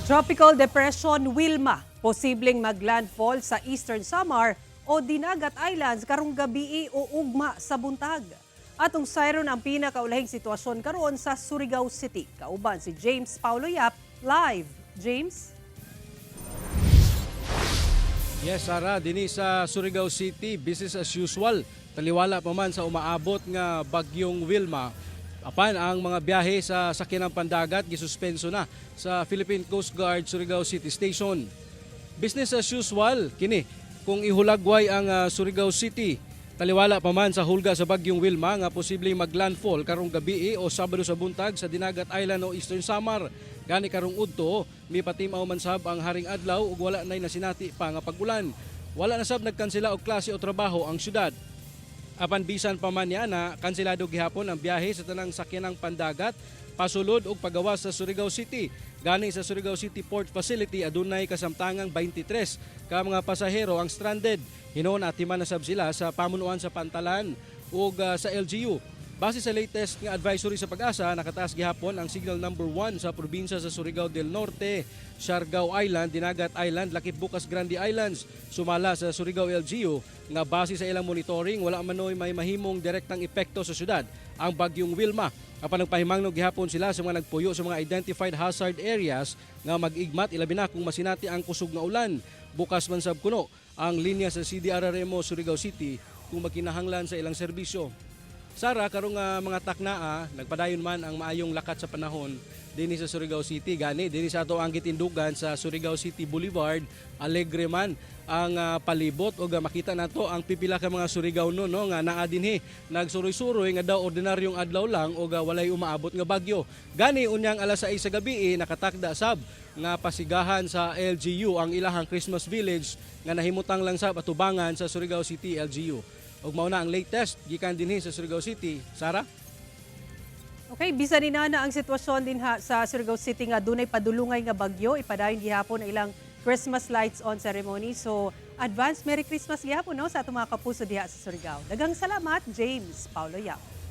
Tropical Depression Wilma, posibleng maglandfall sa Eastern Samar o Dinagat Islands karong gabii o ugma sa buntag. Atong sayron ang pinakaulahing sitwasyon karon sa Surigao City. Kauban si James Paulo Yap live. James? Yes, Sarah, dinhi sa Surigao City, business as usual. Taliwala pa man sa umaabot nga bagyong Wilma. Apan ang mga biyahe sa sakyanang pandagat gisuspenso na sa Philippine Coast Guard Surigao City Station. Business as usual kini kung ihulagway ang Surigao City. Taliwala pa man sa hulga sa bagyong Wilma nga posibleng maglandfall karong gabi o Sabado sa buntag sa Dinagat Island o Eastern Samar. Gani karong udto, mipatimaw man sab ang haring adlaw ug wala nay nasinati pa nga pag-ulan. Wala na sab nagkansela og klase o trabaho ang syudad. Apan bisan pa man niya na kanselado gihapon ang biyahe sa tanang sakyanang pandagat pasulod og pagawas sa Surigao City. Gani sa Surigao City Port Facility, adunay kasamtangang 23 ka mga pasahero ang stranded. Hinuon atiman na sab sila sa pamunuan sa Pantalan ug sa LGU. Base sa latest nga advisory sa PAGASA, nakataas gihapon ang signal number 1 sa probinsya sa Surigao del Norte, Siargao Island, Dinagat Island, Lakip Bukas Grande Islands, sumala sa Surigao LGU nga base sa ilang monitoring, wala manoy may mahimong direktang epekto sa syudad ang bagyong Wilma. Apan nagpahimangno gihapon sila sa mga nagpuyo sa mga identified hazard areas nga mag-igmat, ilabi na kung masinati ang kusog nga ulan. Bukas man sab kuno ang linya sa CDRRMO Surigao City kung magkinahanglan sa ilang serbisyo. Sara, karong mga taknaa, nagpadayon man ang maayong lakat sa panahon dinhi sa Surigao City. Gani, dinhi sa ato ang gitindugan sa Surigao City Boulevard, alegre man ang palibot ug makita nato ang pipila ka mga Surigao no, no nga naa dinhi nagsuroy-suroy nga daw ordinaryong adlaw lang ug walay umaabot nga bagyo. Gani unyang alas 6 sa gabi eh, nakatakda sab nga pasigahan sa LGU ang ilahang Christmas Village nga nahimutang lang sab atubangan sa Surigao City LGU. Ug mao na ang latest gikan dinhi sa Surigao City. Sara? Okay, bisan ni nana ang sitwasyon dinha sa Surigao City nga dunay padulungay nga bagyo, ipadayon gihapon ang ilang Christmas lights on ceremony. So, advance Merry Christmas gihapon, no, sa atong mga kapuso diha sa Surigao. Daghang salamat, James Paulo Yap.